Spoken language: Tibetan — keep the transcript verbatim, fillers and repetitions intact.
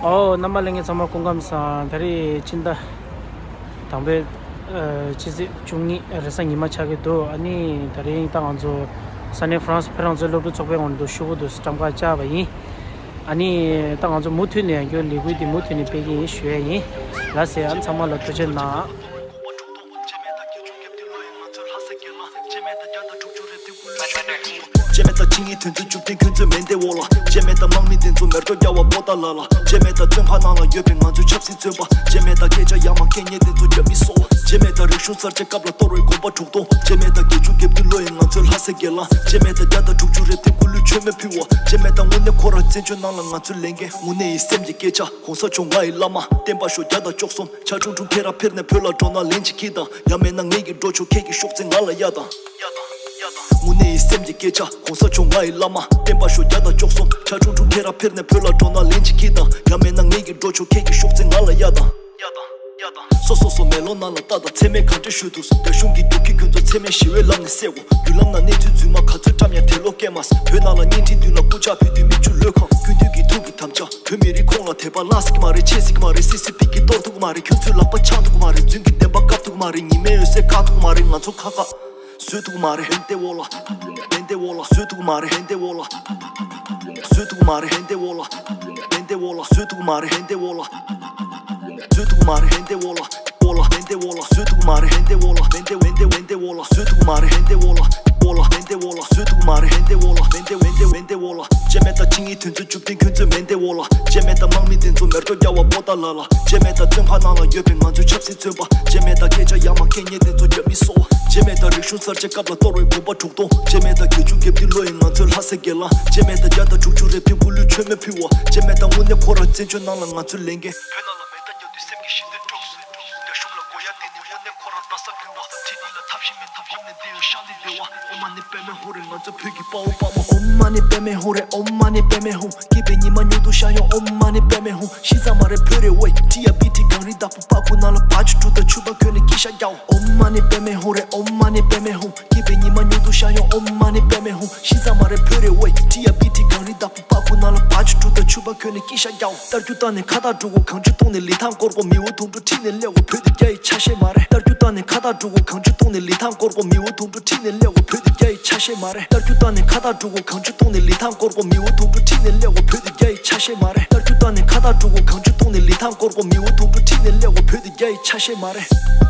ཨོ། རྣམ་པ་ལྷན་རྒྱས་ཚང་མ་སྐུ་ཁམས་བཟང་། ད་རེས་སྤྱི་ཟླ་དང་པོའི་ཨ་ཕྱི་ཚེས་བཅུ་གཉིས་རེས་གཟའ་ཉི་མ་ཆགས་ཀྱི་འདུག་ཨ་ནི་ད་རིང་ད་ང་ཚོ་ས་གནས་ཧྥ་རན་སི་བོད་རང་བཙན་སློབ་ཕྲུག་ཚོགས་པའི་ངོས་ནས་ཞུ་གི་འདུག་བཀྲམ་ཁ་བཅར་བ་ཡིན། ཨ་ནི་ད་ང་ཚོ་མུ་མཐུད་ནས་ཡང་བསྐྱར་ལས་འགུལ་འདི་མུ་མཐུད་ནས་སྤེལ་གྱི་ཡིན་ཞུ་ཡ་ཡིན། ལགས་སེ། ཨ་ནི་ཚང་མ་ལ་ཐུགས་རྗེ་གནང་། རྗེས་མེད་དང་བཅུ་གཉིས་དོན་ཚན་བཅུ་བདུན་ཁྱོད་ཚོའི་མེ་མདའི་འོག་ལ། རྗེས་མེད་དང་དམག་མི་དེ་ཚོ་མེར་སྐྱོགས་རྒྱག་པ་པོ་ཏཱ་ལ་ལ། རྗེས་མེད་དང་བཙོན་ཁང་ནང་ལ་ཡོད་པའི་ང་ཚོའི་ཆབ་སྲིད་བཙོན་པ། རྗེས་མེད་དང་སྐད་ཆ་ཡ་མ་སྐད་སྙན་དེ་ཚོ་རྒྱ་མིས་གསོ་བ། རྗེས་མེད་དང་རིག་གཞུང་གསར་བརྗེ་སྐབས་ལ་གཏོར་བའི་དགོན་པ་དྲུག་སྟོང་། རྗེས་མེད་དང་བརྒྱད་ཅུ་གྱ་བདུན་ལོ་ཡི་ང་ཚོའི་ལྷ་སའི་སྒེར་ལངས། རྗེས་མེད་དང་བརྒྱ་དང་དྲུག་ཅུ་རེ་བདུན་སྐུ་ལུས་མཆོད་མེ་ཕུལ་བ། རྗེས་མེད་དང་དངོས་གནས་ཁོ་རང་བཙན་བྱོལ་ནང་ལ་ང་ཚོའི་ལས་འགན། དངོས་གནས་ཡིན་སེམས་ཀྱི་སྐད་ཆ། གོང་ས་མཆོག་ང་ཡི་བླ་མ། བསྟན་པ་ཤོག་བརྒྱ་དང་བཅུ་གསུམ། ཆ་ཆུང་ཆུང་ཕེ་ར་ཕེར་ནས་བོད་ལ་འགྲོ་ན་ལན་ཅིག་གྱིས་དང་། ཡང་མེད་ན་ངེད་ཀྱིས་འགྲོ་ཆོག་ཁྱེད་ཀྱི་ཤོག་ཚེ་ང་ལ་གཡར་དང་། དངོས་གནས་ཡིན་སེམས་ཀྱི་སྐད་ཆ། གོང་ས་མཆོག་ང་ཡི་བླ་མ། བསྟན་པ་ཤོག་བརྒྱ་དང་བཅུ་གསུམ། ཆ་ཆུང་ཆུང་ཕེ་ར་ཕེར་ནས་བོད་ལ་འགྲོ་ན་ལན་ཅིག་གྱིས་དང་། ཡང་མེད་ན་ངེད་ཀྱིས་འགྲོ་ཆོག་ཁྱེད་ཀྱི་ཤོག་ཚེ་ང་ལ་གཡར་དང་། སོ་སོ་སོ་མེ་ལོང་ནང་ལ་ལྟ་དང་། འཚེ་མེད་གང་འདྲ་ཞུ་འདུག་རྒྱ་གཞུང་གི་རྒྱུག་ཁྱི་ཁྱོད་ཚོ་འཚེ་མེད་ཞི་བའི་ལམ་ནས་བསད་གོ། བརྒྱུད་ལམ་ནང་གནས་ཚུལ་རྫུན་མ་ག་ཚོད་བཀྲམ་ཡང་དེ་ལོ་སྐད་མ་ས། བོད་ནང་ལ་བརྙན་འཕྲིན་མདུན་ལ་སྐུ་ཕྱག་ཕུལ་དུས་མིག་ཆུ་ལྷོད་གང་། སྐུ་མདུན་གྱི་ཐུགས་ཀྱི་དམ་བཅའ། བོད་མི་རིགས་ཁོང་ལ་དད་པ་བརླག་སྲིད་ཀྱི་མ་རེད། ཆད་སྲིད་ཀྱི་མ་རེད། སྲིད་སྲིད་པིག་གི་གཏོར་ཐུབ་ཀྱི་མ་རེད། ཁྱོད་ཚོའི་ལག་པ་འཆང་ཐུབ་ཀྱི་མ་རེད། རྫུན་གྱི་བདེན་པ་བཀབ་ཐུབ་ཀྱི་མ་རེད། ཉི་མའི་འོད་ཟེར་བཀག་ཐུབ་ཀྱི་མ་རེད། ང་ཚོ་ཁ་ཁ་བཟོད་ཐུབ་ཀྱི་མ་རེད། བཟོད་ཐུབ་ཀྱི་མ་རེད། བཟོད་ཐུབ་ཀྱི་མ་རེད། བཟོད་ཐུབ་ཀྱི་མ་རེད། བཟོད་ཐུབ་ཀྱི་མ་རེད། བཟོད་ཐུབ་ཀྱི་མ་རེད། བཟོད་ཐུབ་ཀྱི་མ་རེད། བཟོད་ཐུབ་ཀྱི་མ་རེད། བཟོད་ཐུབ་ཀྱི་མ་རེད། བཟོད་ཐུབ་ཀྱི་མ་རེད། བཟོད་ཐུབ་ཀྱི་མ་རེད། བཟོད་ཐུབ་ཀྱི་མ་རེད། བཟོད་ཐུབ་ཀྱི་མ་རེད། བཟོད་ཐུབ་ཀྱི་མ་རེད། རྗེས་མེད་དང་བཅུ་གཉིས་དོན་ཚན་བཅུ་བདུན་ཁྱོད་ཚོའི་མེ་མདའི་འོག་ལ། རྗེས་མེད་དང་དམག་མི་དེ་ཚོ་མེར་སྐྱོགས་རྒྱག་པ་པོ་ཏཱ་ལ་ལ། རྗེས་མེད་དང་བཙོན་ཁང་ནང་ལ་ཡོད་པའི་ང་ཚོའི་ཆབ་སྲིད་བཙོན་པ། རྗེས་མེད་དང་སྐད་ཆ་ཡ་མ་སྐད་སྙན་དེ་ཚོ་རྒྱ་མིས་གསོ་བ། རྗེས་མེད་དང་རིག་གཞུང་གསར་བརྗེ་སྐབས་ལ་གཏོར་བའི་དགོན་པ་དྲུག་སྟོང་། རྗེས་མེད་དང་བརྒྱད་ཅུ་གྱ་བདུན་ལོ་ཡི་ང་ཚོའི་ལྷ་སའི་སྒེར་ལངས། རྗེས་མེད་དང་བརྒྱ་དང་དྲུག་ཅུ་རེ་བདུན་སྐུ་ལུས་མཆོད་མེ་ཕུལ་བ། རྗེས་མེད་དང་དངོས་གནས་ཁོ་རང་བཙན་བྱོལ་ནང་ལ་ང་ཚོའི་ལས་འགན། བོད་ནང་ལ་མེ་མདའ་བརྒྱབ་དུས་སེམས་ཀྱི་ཞི་བདེ་དཀྲོགས་སོང་། རྒྱ་གཞུང་ལ་མགོ་ཡར་བཏིང་ནས་དངོས་གནས་ཁོ་རང་རྡ་ས་བརྒྱུད་པ། ཁྲི་འདི་ལ་ཐབས་ཤེས་མེད་ཐབས་ཡོད་ནས་འདི་ཡོད་ཤག་འདི་བདེ་བ། ཨོཾ་མ་ཎི་པདྨེ་ཧཱུྃ་རེད། ང་ཚོ་བོད་ཀྱི་དཔའ་བོ་དཔའ་མོ། ཨོཾ་མ་ཎི་པདྨེ་ཧཱུྃ་རེད། ཨོཾ་མ་ཎི་པདྨེ་ཧཱུྃ། སྐྱིད་པའི་ཉི་མ་མྱུར་དུ་ཤར་ཡོང་། ཨོཾ་མ་ཎི་པདྨེ་ཧཱུྃ། ཤི་ས་མ་རེད་བོད་རེད་ཝེ། ཊི་ཨ་བི་ཊི་གངས་རི་བདག་པོ་པ་ཁུ་ནང་ལ་བ་ཆུ་གྲུ་དང་ཆུ་བ་ཁོན་ནས་སྐྱིད་ཤག་རྒྱའོ། ཨོཾ་མ་ཎི་པདྨེ་ཧཱུྃ་རེད། ཨོཾ་མ་ཎི་པདྨེ་ཧཱུྃ། སྐྱིད་པའི་ཉི་མ་མྱུར་དུ་ཤར་ཡོང་། ཨོཾ་མ་ཎི་པདྨེ་ཧཱུྃ། ཤི་ས་མ་རེད་བོད་རེད་ཝེ། ཊི་ཨ་བི་ཊི་གངས་རི་བདག་པོ་པ་ཁུ་ནང་ལ་བ་ཆུ་གྲུ་དང་ཆུ་བ་ཁོན་ནས་སྐྱིད་ཤག་རྒྱའོ། རྟ་རྒྱུག་བཏང་ནས་ཁ་བཏགས་འབྲུག་གོ། གང་ཆུ་བཏུང་ནས་ལི་ཐང་སྐོར་གོ། མི་བོ་དུང་སྒྲོ་ཁྲིད་ནས་སླེབས་གོ། བོད་དེ་རྒྱ་ཡི་ཆ་ཤས་མ་རེད། རྟ་རྒྱུག་བཏང་ནས་ཁ་བཏགས་འབྲུག་གོ། གང་ཆུ་བཏུང་ནས་ལི་ཐང་སྐོར་གོ། མི་བོ་དུང་སྒྲོ་ཁྲིད་ནས་སླེབས་གོ། བོད་དེ་རྒྱ་ཡི་ཆ་ཤས་མ་རེད། རྟ་རྒྱུག་བཏང་ནས་ཁ་བཏགས་འབྲུག་གོ། གང་ཆུ་བཏུང་ནས་ལི་ཐང་སྐོར་གོ། མི་བོ་དུང་སྒྲོ་ཁྲིད་ནས་སླེབས་གོ། བོད་དེ་རྒྱ་ཡི་ཆ་ཤས་མ་རེད། རྟ་རྒྱུག་བཏང་ནས་ཁ་བཏགས་འབྲུག་གོ། གང་ཆུ་བཏུང་ནས་ལི་ཐང་སྐོར་གོ། མི་བོ་དུང་སྒྲོ་ཁྲིད་ནས་སླེབས་གོ། བོད་དེ་རྒྱ་ཡི་ཆ་ཤས་མ་རེད།